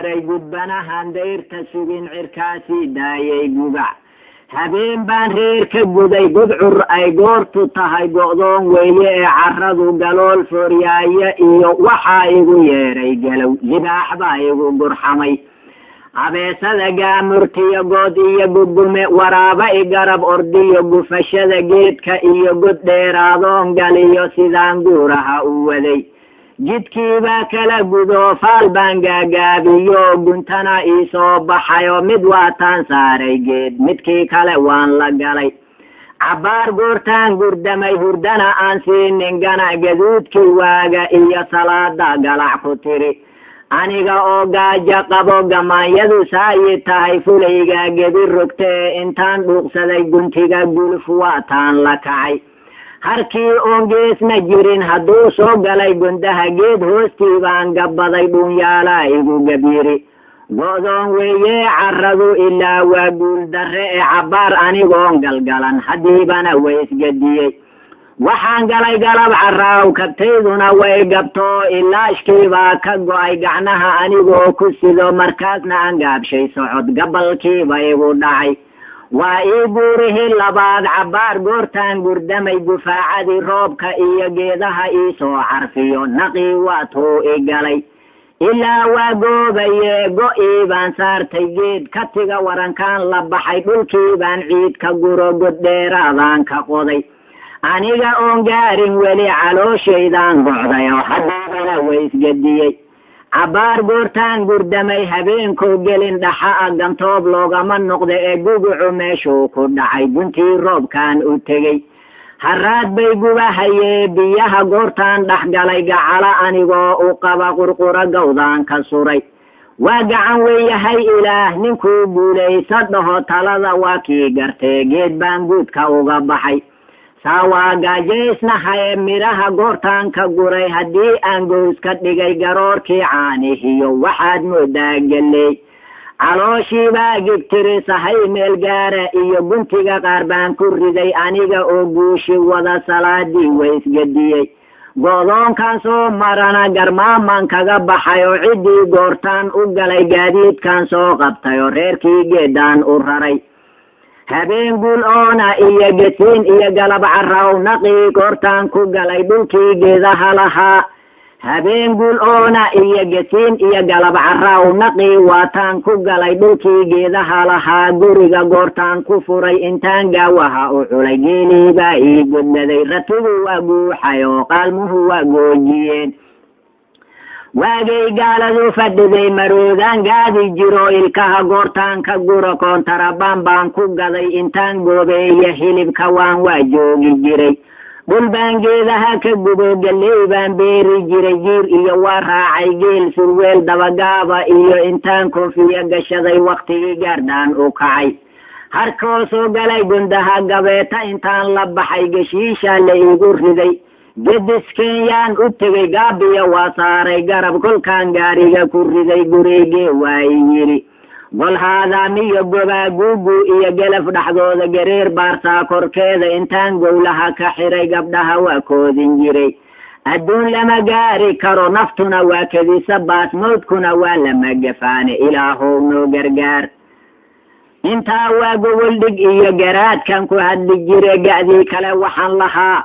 Gudbanahan dayrta sugin, cirkaasii daayay gugac. Habeen baan reer ka guday gudcur ay goortu tahay, go'doon weeye ee caradu galool fooryaaya iyo waxaa igu yeedhay galow libaax baa igu gurxamay. Abeesada gaamurtiyo good iyo gugume, waraaba i garab ordiyo, gufashada geedka iyo god dheeraadoon galiyo, sidaan guuraha u waday jidkiibaa kala gudo, faal baan gaagaabiyo, guntana ii soo baxayo. Mid waataan saaray geed, midkii kale waan la galay. Cabbaar goortaan gurdamay, hurdana aan siinin gana, gaduudkii waaga iyo salaada galac ku tiri. Aniga oo gaajo qabo, gamaanyadu saayi tahay, fulayga gebi rogtee, intaan dhuuqsaday guntiga guluf waataan la kacay. Harkii oon geesna jirin hadduu soo galay gundaha, geed hoostii baan gabbaday, dhuunyaalaa igu gabyiri. Go'doon weeye caradu ilaa waa guul darre ee cabbaar anigoon galgalan haddiibana waysgadiyey. Waxaan galay galab caraaw, kabtayduna way gabto, ilaashkiibaa ka go'ay gacnaha anigoo ku sido. Markaasna aan gaabshay socod, gabalkiiba igu dhacay. Waa ii guurihii labaad. Cabbaar goortaan gurdamay, gufaacadii roobka iyo geedaha ii soo carfiyo, naqii waa tuu i galay ilaa waa goobaye. Go'ii baan saartay geed, katiga warankaan la baxay, dhulkii baan ciid ka guro, god dheeraadaan ka qoday. Aniga oon gaarin weli calooshaydaan gocday oo haddiibana waysgadiyey. Cabbaar goortaan gurdamay, habeenkoo gelin dhaxa a, gantoob loogama noqda ee gugucu meeshuu ku dhacay, guntii roobkaan u tegey. Haraad bay gubahayee, biyaha goortaan dhex galay, gacalo anigoo u qaba, qurqura gawdaan ka suray. Waa gacan weeyahay Ilaah ninkuu guulaysa dhaho, talada waa kii gartee, geed baan guudka uga baxay. Saa waa gaajaysnahaye, midhaha goortaan ka guray, haddii aan gows ka dhigay, garoorkii caanihiyo waxaad moodaa geley. Calooshiibaa gigtirisahay meel gaara iyo guntiga qaar baan ku riday. Aniga oo guushi wada, salaadii waysgadiyey. Go'doonkan soo marana garmaaman kaga baxay oo ciddii goortaan u galay, gaadiidkan soo qabtay oo reerkii geedaan u raray. Habeen guul oona iyo gesiin iyo galab carraw, naqii goortaan ku galay dhulkii geedaha lahaa. Habeen guul oona iyo gesiin iyo galab carraw, naqii waataan ku galay dhulkii geedaha lahaa. Guriga goortaan ku furay, intaan gaawaha u culay, geelii baa ii godladay, ratigu waa guuxay oo qaalmuhu waa goojiyeen. Waagay gaaladu fadhiday, maroodaan gaadi jiro, ilkaha goortaan ka guro, koontarabaan baan ku gaday. Intaan goobeeya hilibka waan waa joogi jiray. Dhul baan geedaha ka gubo, galley baan beeri jiray, jiir iyo waa raacay geel, surweel dabagaaba iyo intaan koofiya gashaday, waktigii gaardaan u kacay. Harkoo soo galay gundaha, gabeeta intaan la baxay, geshiisha la igu riday. Gedis Kenyaan u tegey, gaabiya waa saaray garab, kolkaan gaariga ku riday, gurigee waa i yidhi. Golhaadaamiyo gobaa guugu iyo gelaf dhexdooda, gareer baarsaa korkeeda, intaan gowlaha ka xiray, gabdhaha waa koodin jiray. Adduun lama gaari karo, naftuna waa kedisa baas, mawdkuna waa lama gafaane, Ilaahow noo gargaar. Intaa waa gogol dhig iyo garaadkan ku hadli jire. Ga'dii kale waxaan lahaa,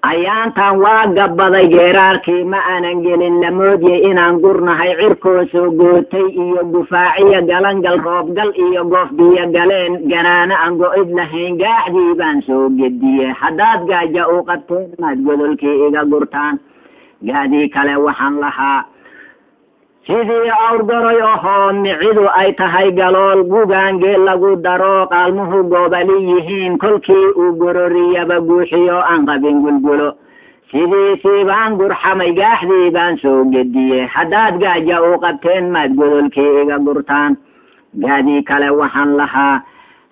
ayaantan waa gabbaday geeraarkii, ma aanan gelin lamoodye inaan gurnahay. Cirkoo soo gootay iyo gufaaciyo galangal, roobgal iyo goof biyo galeen, ganaano aan go'id lahayn, gaaxdii baan soo gediye. Haddaad gaaja u qabteen, maad godolkii iga gurtaan. Gaadii kale waxaan lahaa, sidii awrgoroy ahoo micidu ay tahay galool, gugaangee lagu daro, qaalmuhu goobali yihiin, kolkii uu gororiyaba guuxiyo aan qabin gulgulo, sidiisii baan gurxamay, gaaxdii baan soo gediye. Haddaad gaaja u qabteen, maad godolkii iga gurtaan. Gaadii kale waxaan lahaa,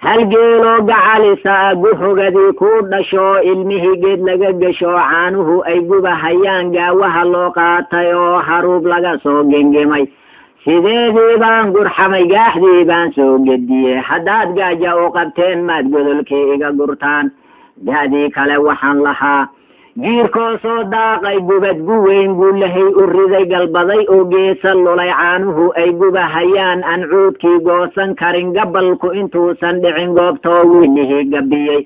halgeeloo gacalisa, guhogadii kuu dhasho, ilmihii geed laga gesho, caanuhu ay gubahayaan, gaawaha loo qaatay oo haruub laga soo gengimay, sideedii baan gurxamay, gaaxdii baan soo gediye. Haddaad gaaja u qabteen, maad godolkii iga gurtaan. Gaadii kale waxaan lahaa, Jiirkoo soo daaqay gubad guweyn guulahay u riday galbaday oo geesa lulay, caanuhu ay gubahayaan aan cuudkii goosan karin, gabalku intuusan dhicin goobtoo wiilihii gabiyey.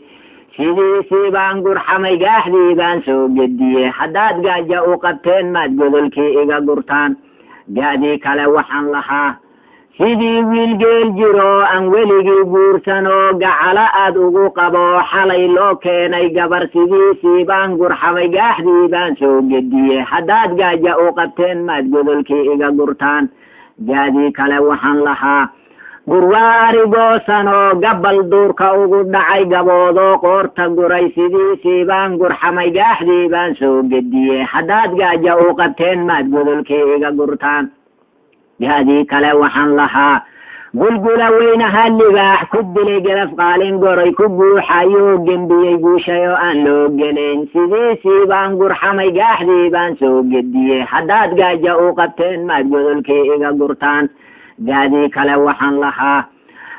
Sidiisii baan gurxamay, gaaxdii baan soo gediyey. Haddaad gaaja u qabteen maad godolkii iga gurtaan. Gaadii kale waxaan lahaa sidii wiil geel jiroo aan weligii guursanoo gacalo aad ugu qabo, xalay loo keenay gabar. Sidiisii baan gurxamay, gaaxdii baan soo gediyey. Haddaad gaaja u qabteen maad godolkii iga gurtaan. Gaadii kale waxaan lahaa gurwaari goosanoo gabal duurka ugu dhacay, gaboodoo qoorta guray. Sidiisii baan gurxamay, gaaxdii baan soo gediyey. Haddaad gaaja u qabteen maad godolkii iga gurtaan. Gaadii kale waxaan lahaa gulgula weynaha libaax ku dilay garaf qaalin goray ku guuxayoo gembiyey guushay oo aan loo gelayn. Sidiisii baan gurxamay, gaaxdii baan soo gediyey. Haddaad gaaja u qabteen maad godolkii iga gurtaan. Gaadii kale waxaan lahaa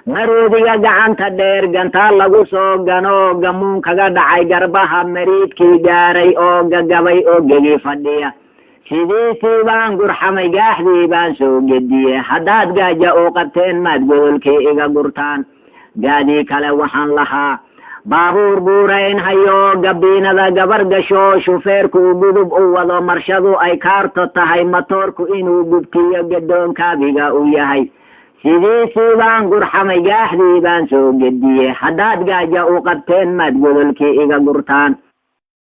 maroodiga gacanta dheer gantaa lagu soo ganoo gamuun kaga dhacay garbaha, mariidkii gaaray oo gagabay oo gegi fadhiya. Sidiisii baan gurxamay, gaaxdii baan soo gediyey. Haddaad gaaja u qabteen maad godolkii iga gurtaan. Gaadii kale waxaan lahaa baabuur guurayn hayoo gabiinada gabar gasho, shufeerku gudub u wado, marshadu ay kaarto tahay, matoorku inuu gubtiyo gadoonkaabiga u yahay. Sidiisii baan gurxamay, gaaxdii baan soo gediyey. Haddaad gaaja u qabteen maad godolkii iga gurtaan.